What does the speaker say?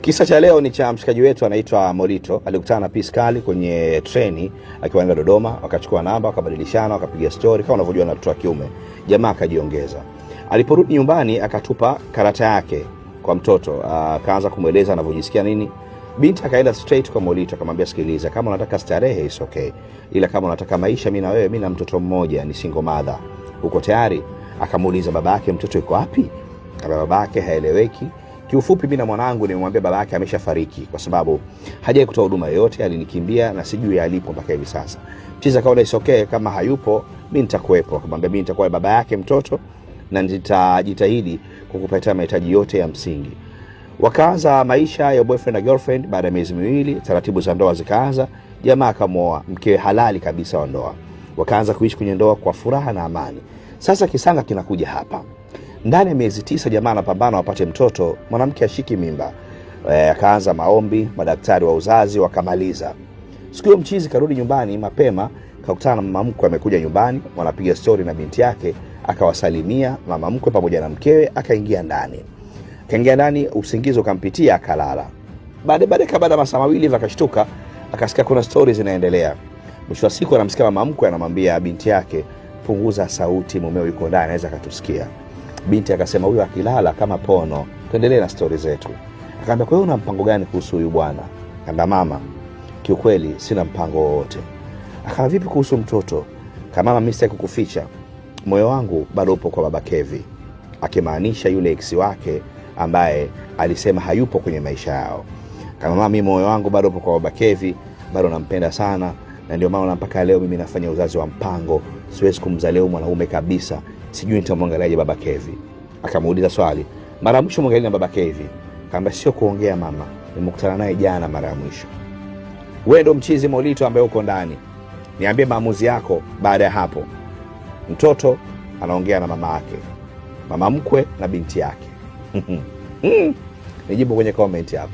Kisa cha leo ni cha mshikaji wetu anaitwa Molito. Alikutana na Piskali kwenye treni akiwa anaenda Dodoma, wakachukua namba, wakabadilishana, wakapiga story kama unavyojua na watoto wa kiume. Jamaa akajiongeza. Aliporudi nyumbani akatupa karata yake kwa mtoto, akaanza kumweleza anavyojisikia nini. Binti akaenda straight kwa Molito akamwambia, sikiliza, kama unataka starehe is okay, ila kama unataka maisha, mimi na wewe, mimi na mtoto mmoja, ni single mother, uko tayari? Akamuuliza baba yake, mtoto yuko wapi? Kama baba yake haeleweki. Kiufupi, mimi na mwanangu nimemwambia baba yake ameshafariki kwa sababu hajai kutoa huduma yoyote, alinikimbia na sijui alipo mpaka hivi sasa. Chiza kaona is okay, kama hayupo mimi nitakuwepo. Akamwambia mimi nitakuwa baba yake mtoto na nitajitahidi kukupatia mahitaji yote ya msingi. Wakaanza maisha ya boyfriend na girlfriend. Baada ya miezi 2, taratibu za ndoa zikaanza. Jamaa akamwoa mkewe halali kabisa wa ndoa, wakaanza kuishi kwenye ndoa kwa furaha na amani. Sasa kisanga kinakuja hapa. Ndani ya miezi 9 jamaa anapambana wapate mtoto, mwanamke ashiki mimba. Akaanza maombi, madaktari wa uzazi wakamaliza. Siku hiyo mchizi karudi nyumbani mapema, kakutana na mama mkwe amekuja nyumbani, wanapiga stori na binti yake, akawasalimia mama mkwe pamoja na mkewe, akaingia ndani. Akaingia ndani, usingizi ukampitia, akalala. Baadaye baada ya masaa 2 hivi akashtuka, akasikia kuna stori zinaendelea. Mwisho wa siku anamsikia mama mkwe anamwambia binti yake, punguza sauti, mumeo yuko ndani, anaweza akatusikia. Binti akasema huyu akilala kama pono, tuendelee na stori zetu. Akaambia, kwa hiyo una mpango gani kuhusu huyu bwana? Akaambia, mama, kiukweli sina mpango wowote. Akaambia, vipi kuhusu mtoto? Kama mama, mimi sitaki kukuficha, moyo wangu bado upo kwa baba Kevi, akimaanisha yule ex wake ambaye alisema hayupo kwenye maisha yao. Kama mama, mimi moyo wangu bado upo kwa baba Kevi, bado nampenda sana, na ndio maana mpaka leo mimi nafanya uzazi wa mpango, siwezi kumzalia huyu mwanaume kabisa, sijui nitamwangaliaje baba Kevi. Akamuuliza swali, mara mwisho mwangalia na baba Kevi? Akaambia, sio kuongea mama, nimekutana naye jana mara ya mwisho. Wewe ndo mchizi Molito ambaye uko ndani, niambie maamuzi yako baada ya hapo. Mtoto anaongea na mama yake, mama mkwe na binti yake. Nijibu kwenye comment hapo.